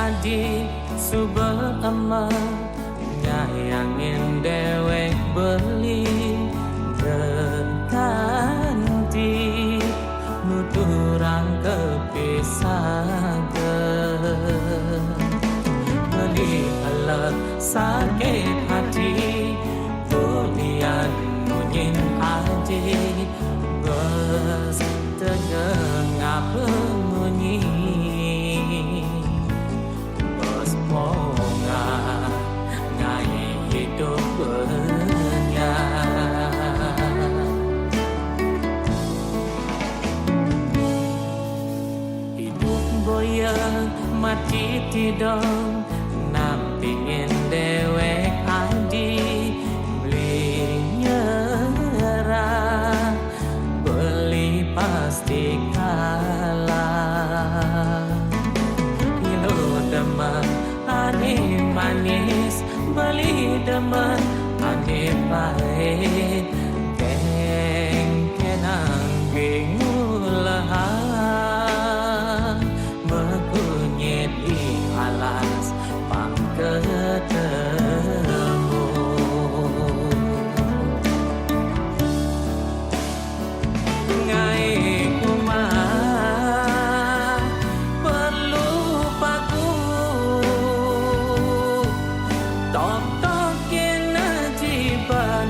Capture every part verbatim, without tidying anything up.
Adi suba ema ngayangin dewek beli geganti nuturang kepisaga. Beli elek sakit hati tulian munyin adi bes tengah apa munyi. Bos ponga ngai hidup benyang. Hidup boya mati tidong, nampingin dewek adi beli nyerah. Beli pasti kalah. Ilo demen ane manis, beli demen ane pahit. Kengkenang bingung lehang, mekunyit di alas pang ketemu. Ngai kuma perlu paku, tok-tok kena jiban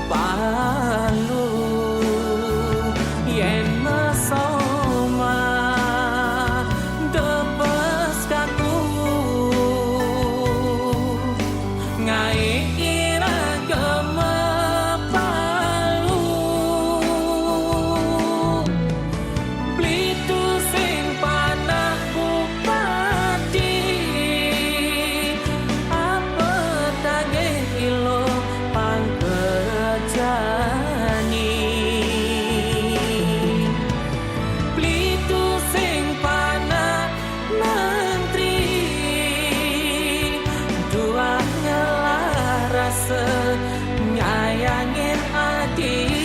palu. Yen mesoma debes kaku, ngai kira gema palu. Beli tu sing panak bupati, apa tagih ilo pang kerjani. Beli tu sing panak menteri, duah ngelah rasa nyayangin adi.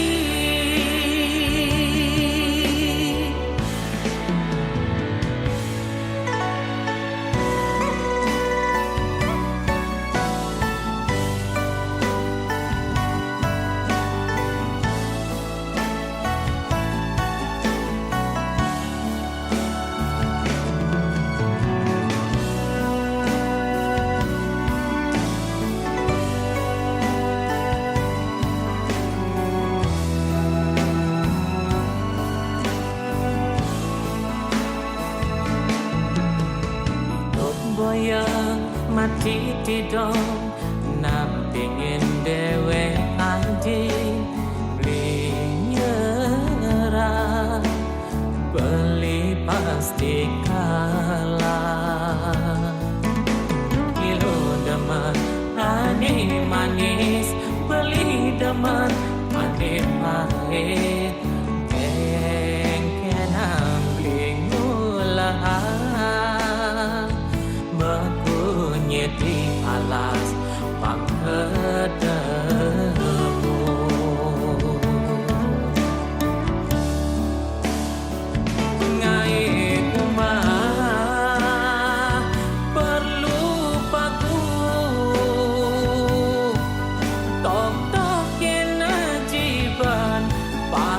Boya mati tidong, nampingin dewek adi beli nyerah, beli pasti kalah. Ilo demen ane manis, beli demen ane pahit. Kengkenang beli ngulahang, mekunyit di alas pang ketemu. Ngai kuma perlu paku, tok-tok kena jiban pa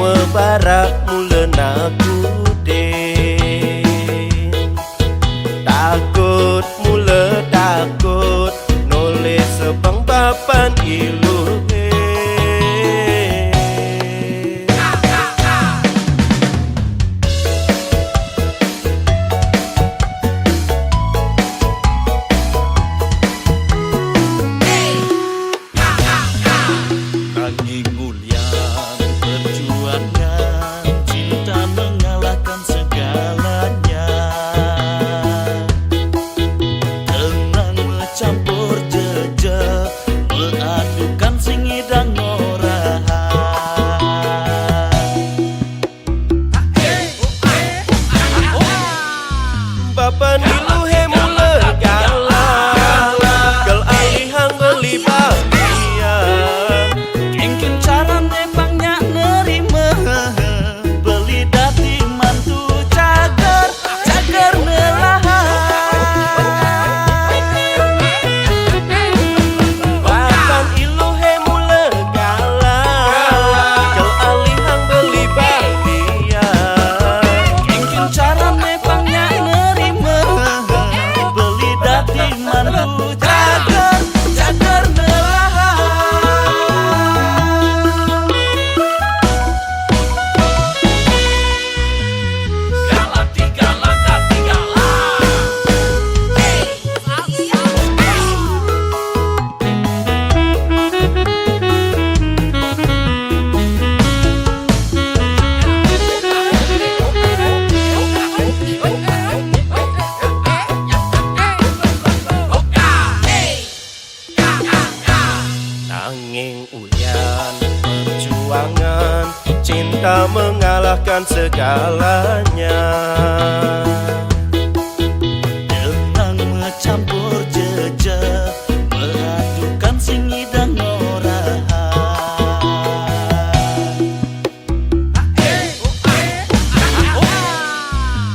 Mebarak mula nakudin. Takut mula takut, noleh sebeng bapan iluh, eh. Nanging ulian perjuangan, cinta mengalahkan segalanya. Tenang mencampur jejak, mengadukan sing idang norahan. Bapan iluh he mula galak, kel alihang beli bagian. Engken carane pang nyak nerima, beli dadi mantu cagar, cagar nelahan. Bapan iluh he mula galak, kel alihang beli bagian. Engken carane pang nyak nerima, beli dadi mantu cagar, cagar nelahan. Galak, tiga langkah, tiga langkah. Nanging ulian perjuangan, cinta mengalahkan segalanya. Tenang mencampur jejak, mengadukan sing idang norahan.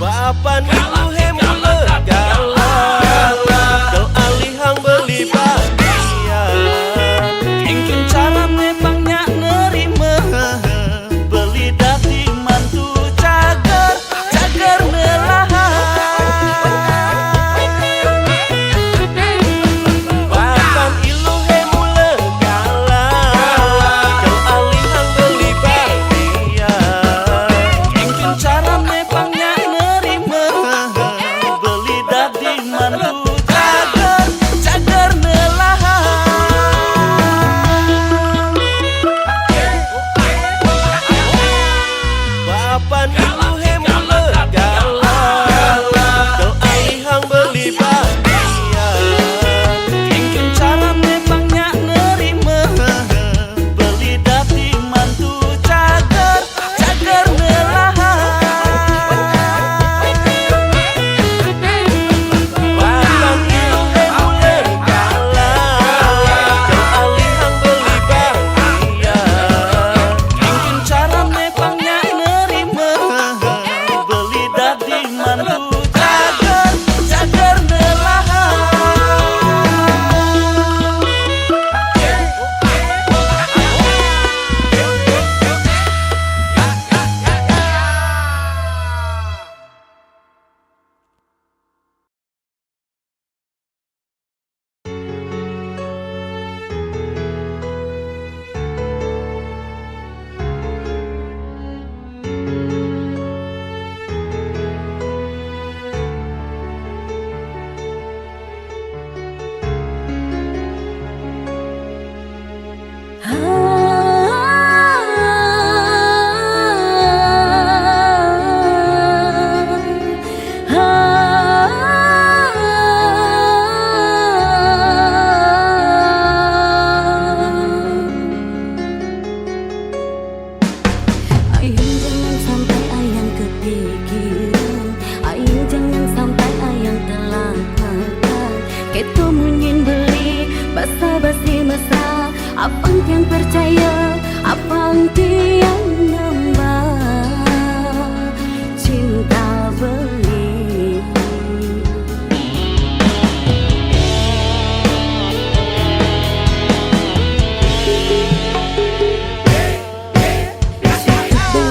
Bapan iluh he mula galak, kel alihang beli bagian. Engken carane pang nyak nerima, beli dadi mantu cagar, cagar nelahan. Bapan iluh he mula galak, kel alihang beli bagian. Engken carane pang nyak nerima, beli dadi mantu cagar, cagar nelahan. Bapan iluh he mula galak, kel alihang beli bagian. Engken carane pang nyak nerima, beli dadi mantu cagar, cagar nelahan. Bapan iluh he mula galak, kel alihang beli bagian. Engken carane pang nyak nerima, beli dadi mantu cagar, cagar nelahan. Ayang jangan sampai ayang kepikiran, ayang jangan sampai ayang terlapar. Keto munyin beli basa-basi mesra, apang tiang percaya, apang tiang nambah cinta beli. Siti do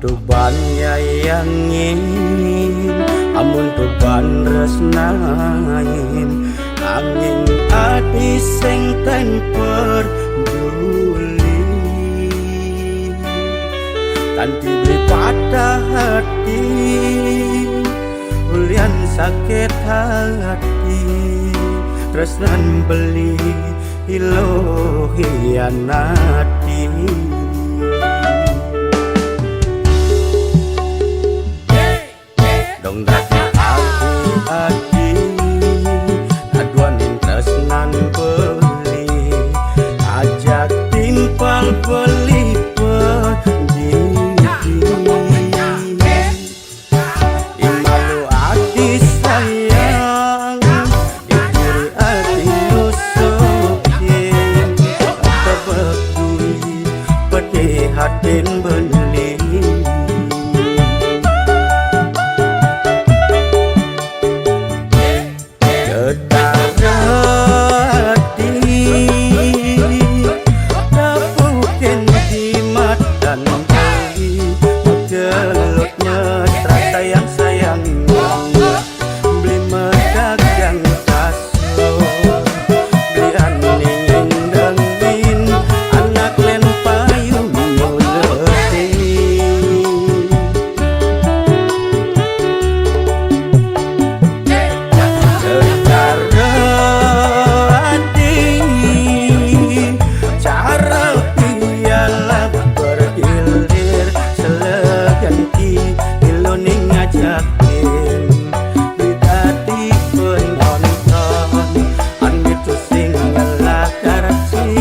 Tuban nyayangin, amun tuban tresnain, angin ati sing ten peduli. Kanti beli patah hati, ulian sakit hati, tresnan beli ilo hianati. Dong dadi ati-ati, aduanin tresnan beli, ajak timpal beli pedidi. Imalu ati sayang, ituri ati nusukin, tebek dui, pedih hatin beli. Getar ati, tapukin di matan beli, gelut mesra sayang-sayang, beli medagang kasur, beli aning indengin, anak len payu mulesi. Secara ati, cara piala bergilir, seleganti iloning ngajakin, dadi penonton, andi tusing ngelakar sing.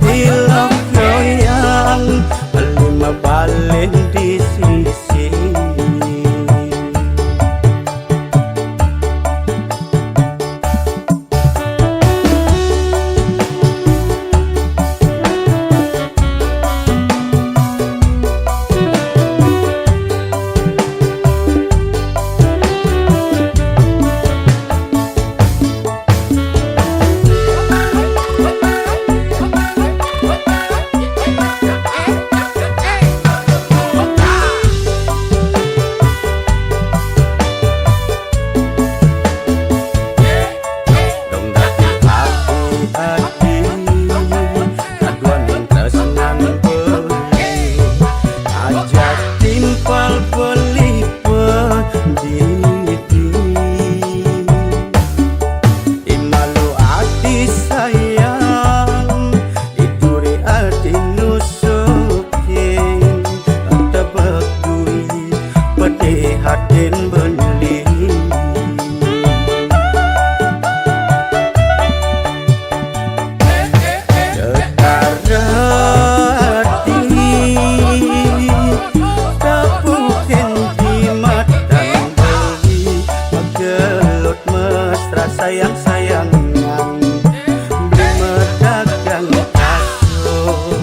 Ilok goyang, lima balen di sisi. Dong dadi ati-ati, aduanin tresnan beli, ajak timpal beli pedidi. Imalu ati sayang, ituri ati nusukin, tebek dui, pedih hatin beli. Getar ati, tapukin di matan beli, gelut mesra sayang-sayangan, beli medagang kasur,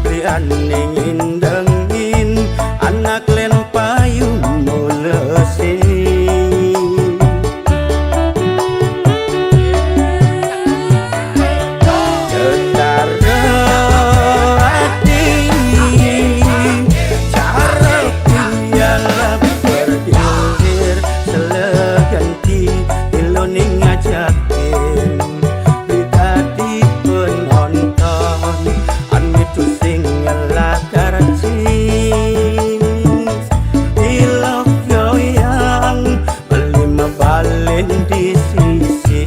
beli aning indengin, anak len payu mulesi. Getar ati, cara piala bergilir, seleganti iloning ngajakin, dadi penonton, andi tusing ngelakar sing. Ilok goyang, lima balen di sisi.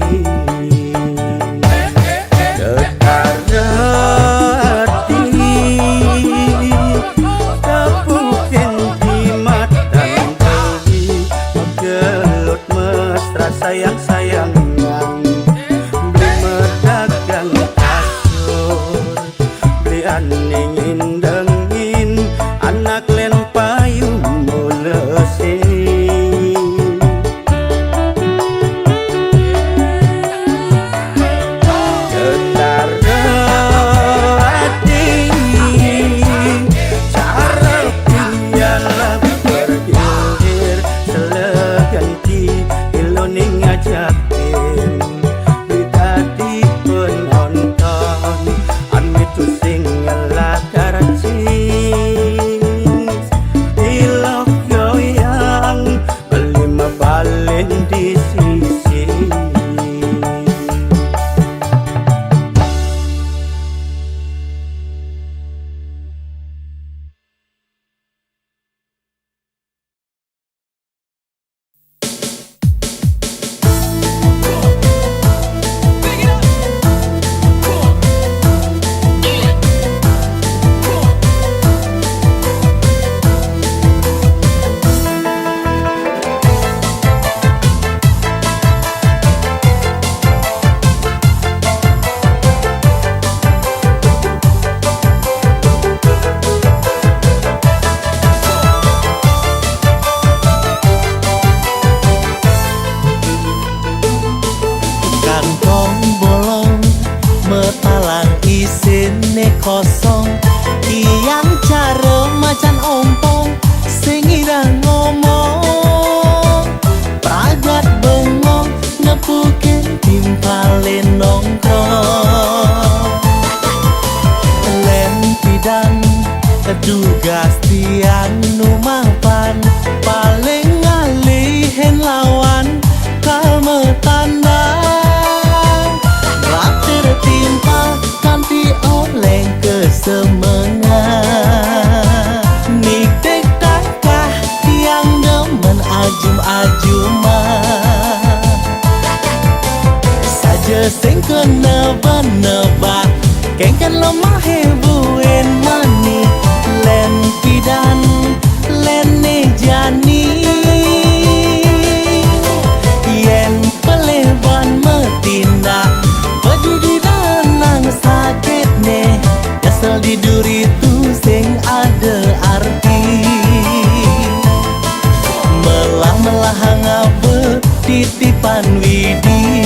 Getar ati, tapukin di matan beli, gelut mesra sayang-sayangan, beli medagang kasur, beli aning indengin, anak len payu mulesi. Getar ati, cara piala bergilir, seleganti iloning ngajakin, dadi penonton, andi tusing ngelakar sing. Tiang nu mapan paling ngalih hen lawan kal metandang. Rak tertimpa kanti oleng ke semengan. Nitih tangkah tiang demen ajum-ajuman. Saja sing kena benebak, kengken lemahe buin mani, len pidan, len ne jani. Yen peleh ban metindak, pedidi danang sakit ne, asal di duri tu sing ada arti. Melah-melah ngaba titipan Widi.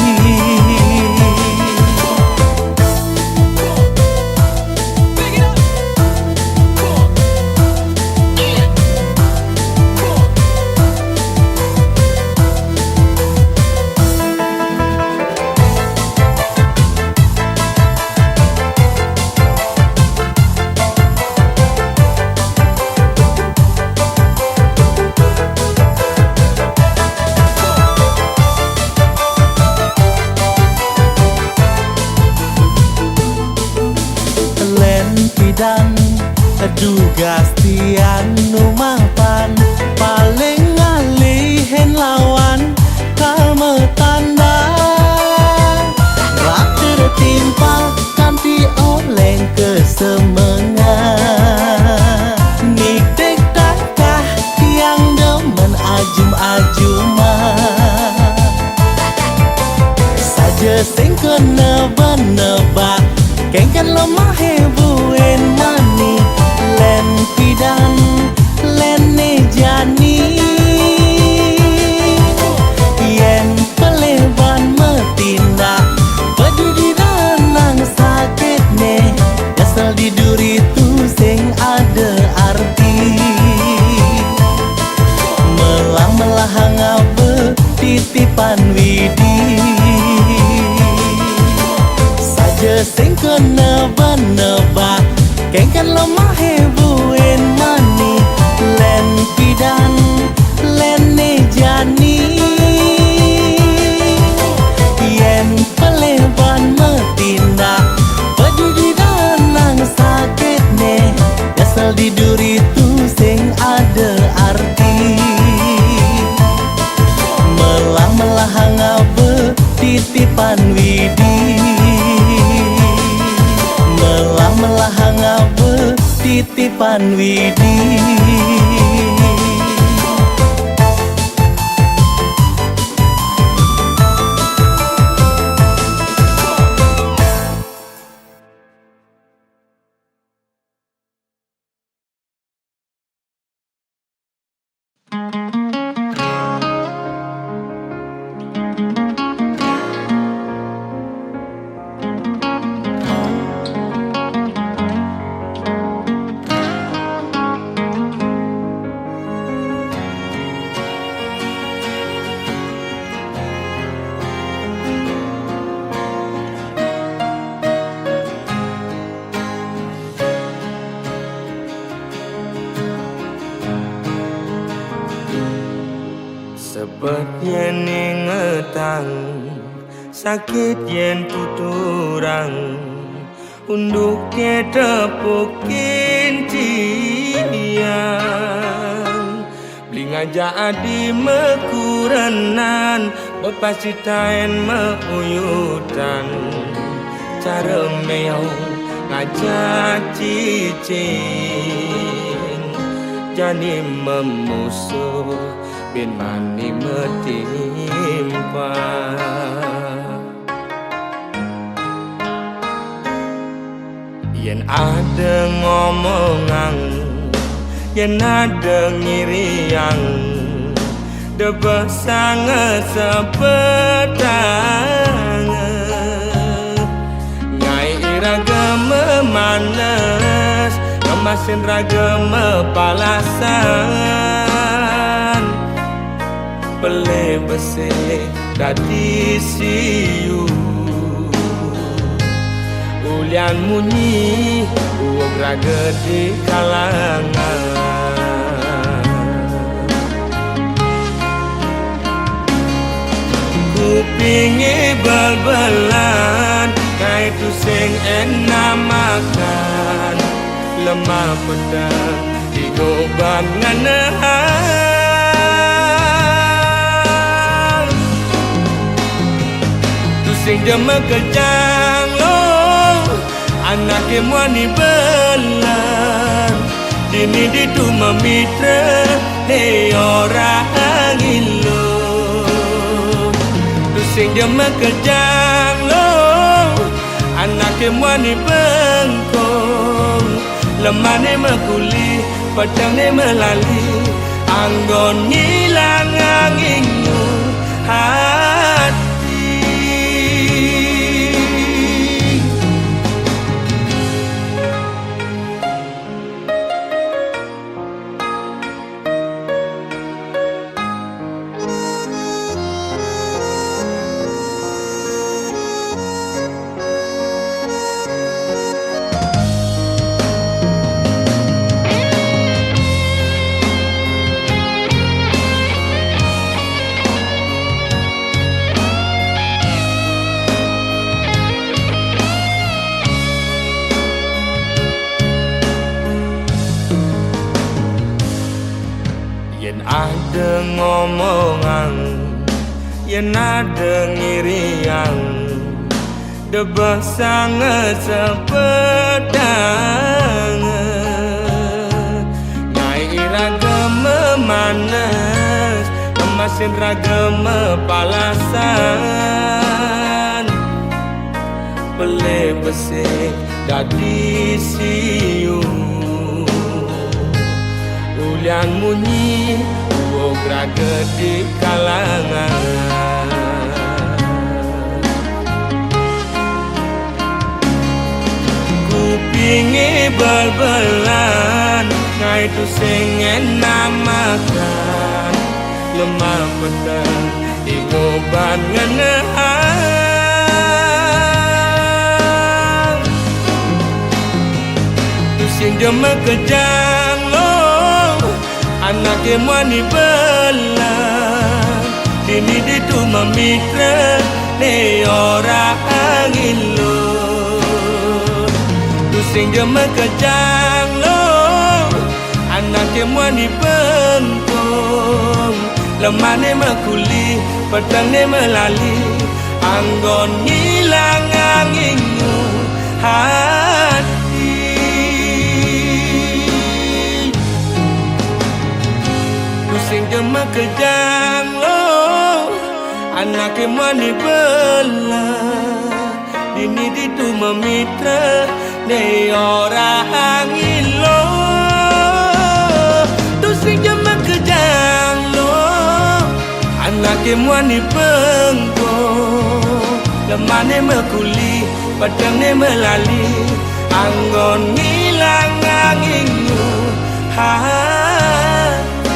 Len pidan dugas tiang nu mapan, paling ngalih hen lawan kal metandang. Rak tertimpa kanti oleng ke semengan. Nitih tangkah tiang demen ajum-ajuman. Saja sing kena benebak, kengken lemahe buin mani, len pidan, len ne jani. Yen peleh ban metindak, pedidi danang sakit ne, asal di duri tu sing ada arti. Melah-melah ngaba titipan Widi. Saja sing kena benebak, kengken lemahe buin mani, len pidan, len ne jani. Yen peleh ban metindak, pedidi danang sakit ne, asal di duri tu sing ada arti. Melah-melah ngaba titipan Widi. Melah-melah ngaba titipan Widi. Sepet yen ingetang, sakit yen tuturang, unduk ke tepukin tiang. Beli ngajak adi mekurenan, bepasitain meuyutan, cara meong ngajak cicing, jani memusuh bin mani metimpa. Yen ada ngomongang, yen ada ngiriang, debesang sepetang. Ngai iraga memanes, ngemasin raga mepalasan. Pelih besilih dadi siu. Ulian munyi uug raga di kalangan. Kupinge belbelan, kai tusing enam makan. Lemah petang digoban ngenehang. Tusing jema kejang long, anake muani belan. Dini ditu memitra, he orang ilo. Tusing jema kejang long, anake muani bengkong. Lemah ne mekuli, petang ne melali, anggon ngilang angingu hati. Yen ada ngomongang, yen ada ngiriang, debesang sepedang. Ngai iraga memanes, emasin raga mepalasan. Pelih besik dadi siu. Ulian munyi uug raga di kalangan. Kupinge belbelan, ngai tusing enam makan. Lemah petang digoban ngenehang. Tusing jema kejang long, anake muani belan. Dini ditu memitra, ne orang ilo. Tusing jema kejang long, anake muani bengkong. Lemah ne mekuli, petang ne melali, anggon ngilang angingu hati. Tusing jema kejang long, anake muani belan. Dini ditu memitra, ne orang ilo. Tusing jema kejang long, anake muani bengkong. Lemah ne mekuli, petang ne melali, anggon ngilang angingu hati.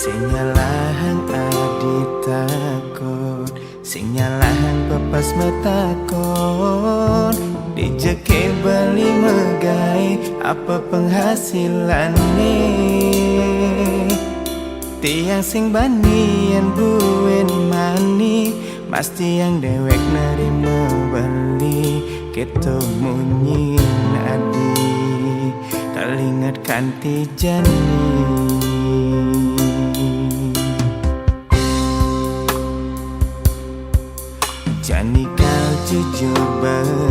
Sing nyalahang adi takon, sing nyalahang pepas metakon. Dija ke beli megai, apa penghasilan ni? Tiang sing bani yen buin mani, mesti yang dewek nerima beli. Kita munyin adi, telingat kanti jani. Jani kau jujur ber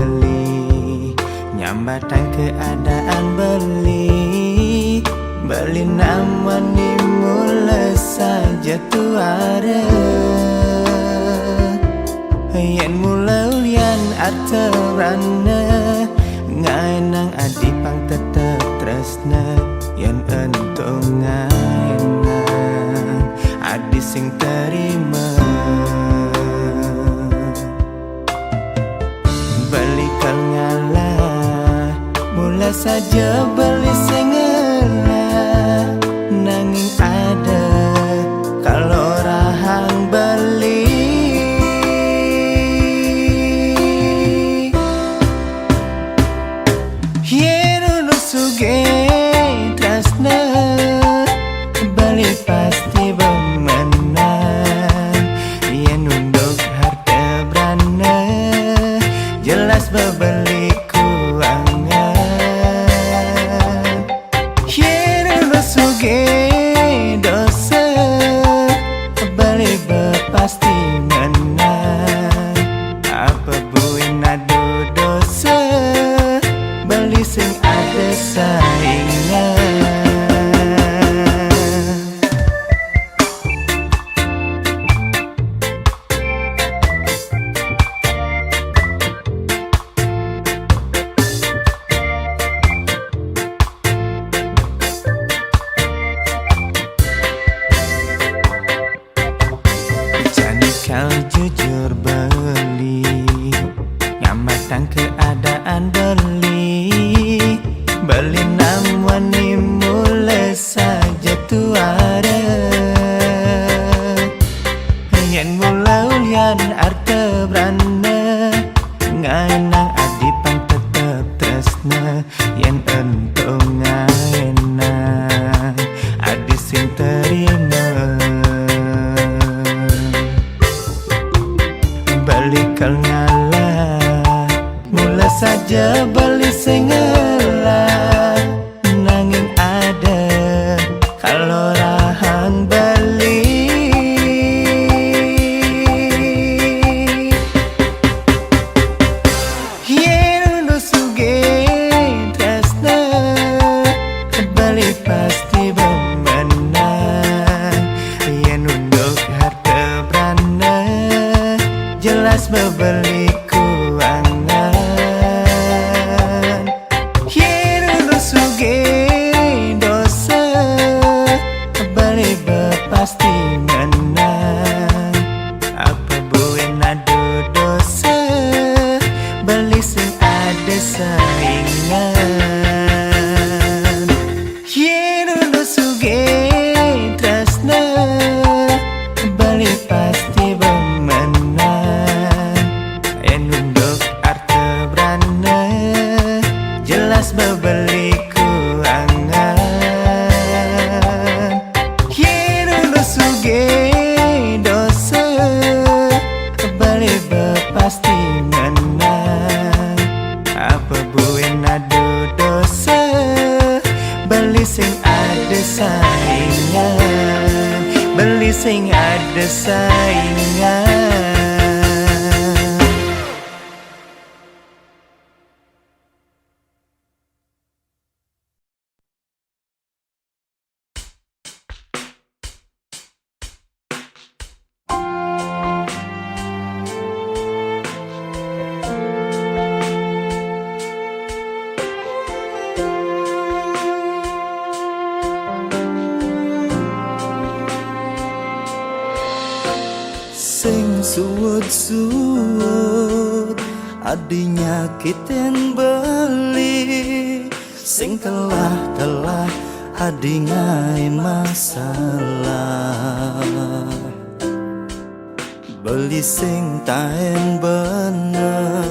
Jatuara, yen mula ulian arta brana, ngaenang adi pang tetep tresna, yen ento ngaenang adi sing terima. Beli kal ngalah, mula saja beli sing ngalah, nanging ada kalau rahang beli. Yen unu sugih tresna, beli pasti bemenang. Yen unduk harta brana, jelas bebeli kuangan. Yen unu sugih dosa, beli bepasti menang. Apa buin adu dosa, beli sing ada saingan. Jani kal jujur beli, ngamatang keadaan beli, beli nam wani mula saja tuara. Yen mula ulian arta brana, ngaenang adi pang tetep tresna. Yen ento ngaenang adi sing terima. Beli kal ngalah, mula saja beli sing ngalah. Nanging ada kalau rahang beli. Yen unu sugih tresna, beli pasti bemenang. Yen unduk harta brana, jelas bebeli kuangan. Yen unu sugih dosa, beli bepasti menang. Apa buin adu dosa, beli sing ada saingan. Yen unu sugih tresna, beli pasti bemenang. Yen unduk arta brana, jelas bebeli kuangan. Yen unu sugih dosa, beli bepasti menang. Apa buin adu dosa, beli sing ada saingan, beli sing ada saingan. Sing suud-suud adi nyakitin beli, sing telah-telah adi ngae masalah. Beli sing taen bena,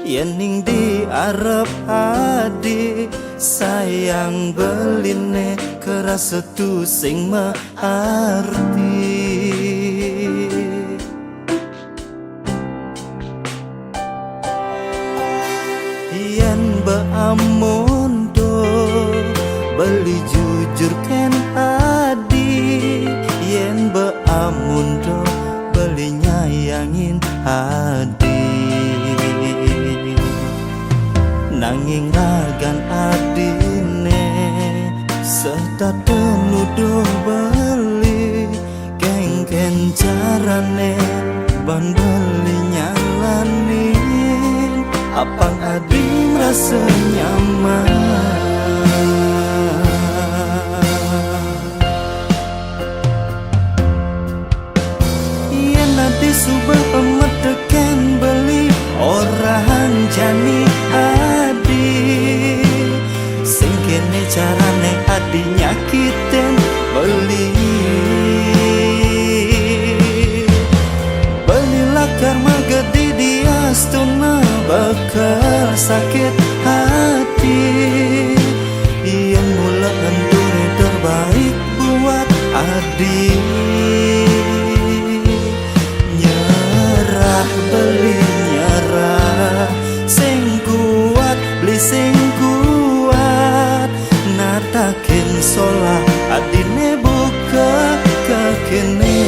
yen ning diarep adi, sayang beline kerasa tu sing mearti. Yen be amun do, beli jujur ken adi. Yen be amun do, beli nyayangin adi. Nanging ragan adine, setata nuduh beli. Rane bang beli nyalanin, apang adi merasa nyaman. Yen adi suba pemeteken beli, orang jani adi. Sing kene carane adi nyakitin beli. Beli lakar magedi diastuna bakal sakit hati. Yen mula entune terbaik buat adi. Nyerah beli nyerah, sing kuat beli sing kuat. Natakin solah adine buka kekene.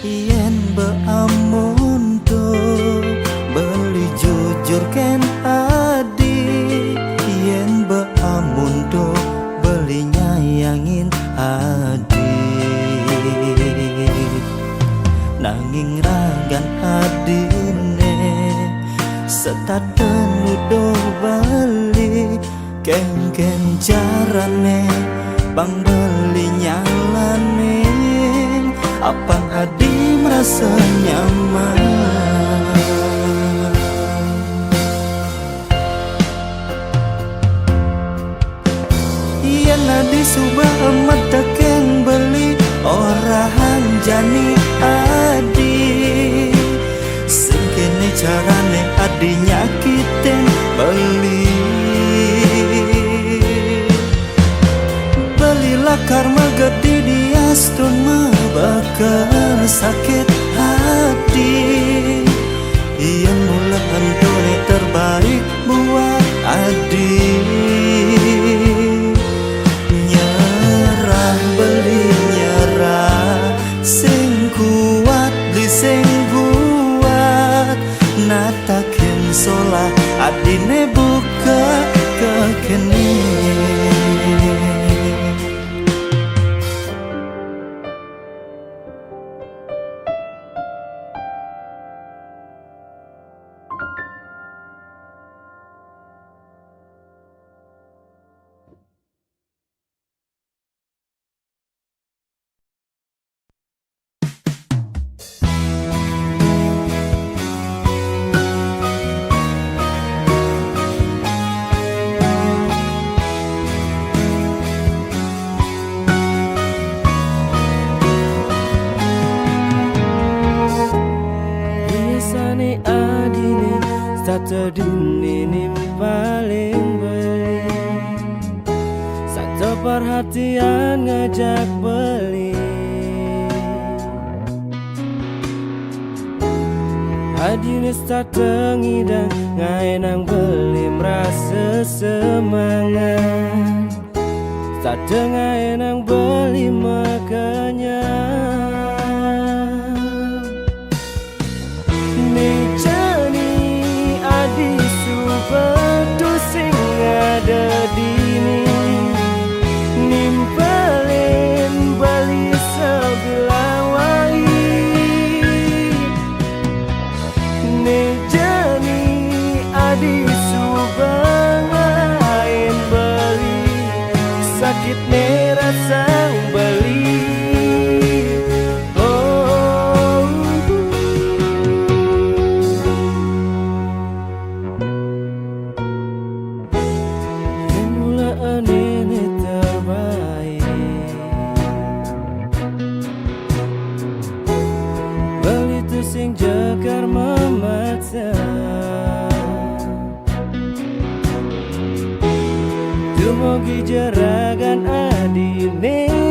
Yen be amun to beli jujur ken adi, yen be amun to beli nyayangin adi. Nanging ragan adine setaten udah beli. Kengken carane bang beli nyalanin, apang adi merasa nyaman. Yen adi suba amat dakeng beli, orang jani adi. Sing kene carane adi nyakitin beli. Beli lakar magedi diastun mabakal sakit hati. Yen mula entune terbaik buat adi. Nyerah beli nyerah, sing kuat beli sing kuat. Natakin solah adine buka kekene. Biasane adine, satu dini nim paling beli. Satu perhatian ngajak beli. Adine satu ngidang ngae nang beli merasa semangat. Satu ngae nang beli makanya. Nejani adi suba tu sing ada dini. Nimpalin beli sebilawai. Nejani adi suba ngaen beli. Sakit ne rasang beli. Oh. Mula anene terbaik. Beli tu sing jekar memaksa. Tumogi jeragan adine.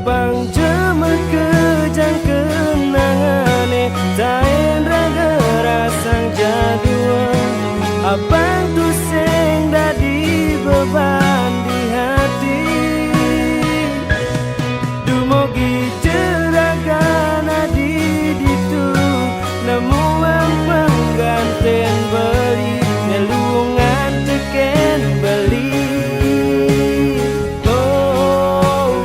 Pang jemer kejang kenangane, taen raga rasang jadua. Abang tu sing dadi beban di hati. Dumugi jeraga nadi ditu, nemuang pengganten beli, nelungan teken beli. Oh,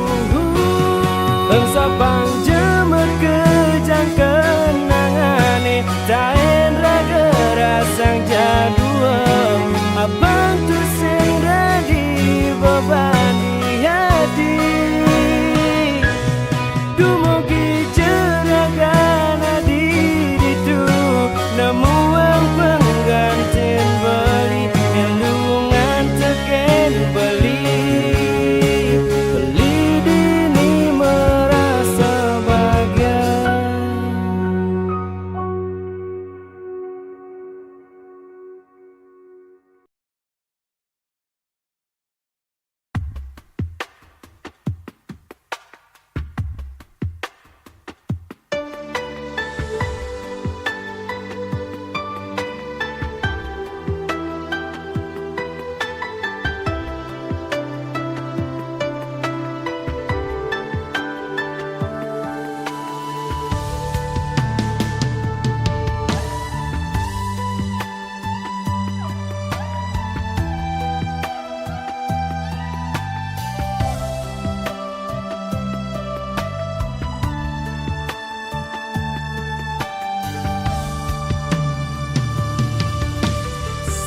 uh, sapang jemer kejang kenangane, taen raga rasang jadua. Abang tu sing dadi beban di hati. Dumugi jeraga nadi ditu, nemuang pengganten beli, nelungan teken beli. Beli dini merasa bahagia.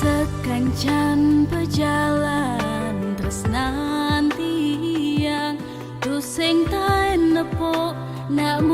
Sekancan pejalan tresnan tiang, tu sing taen nepuk nak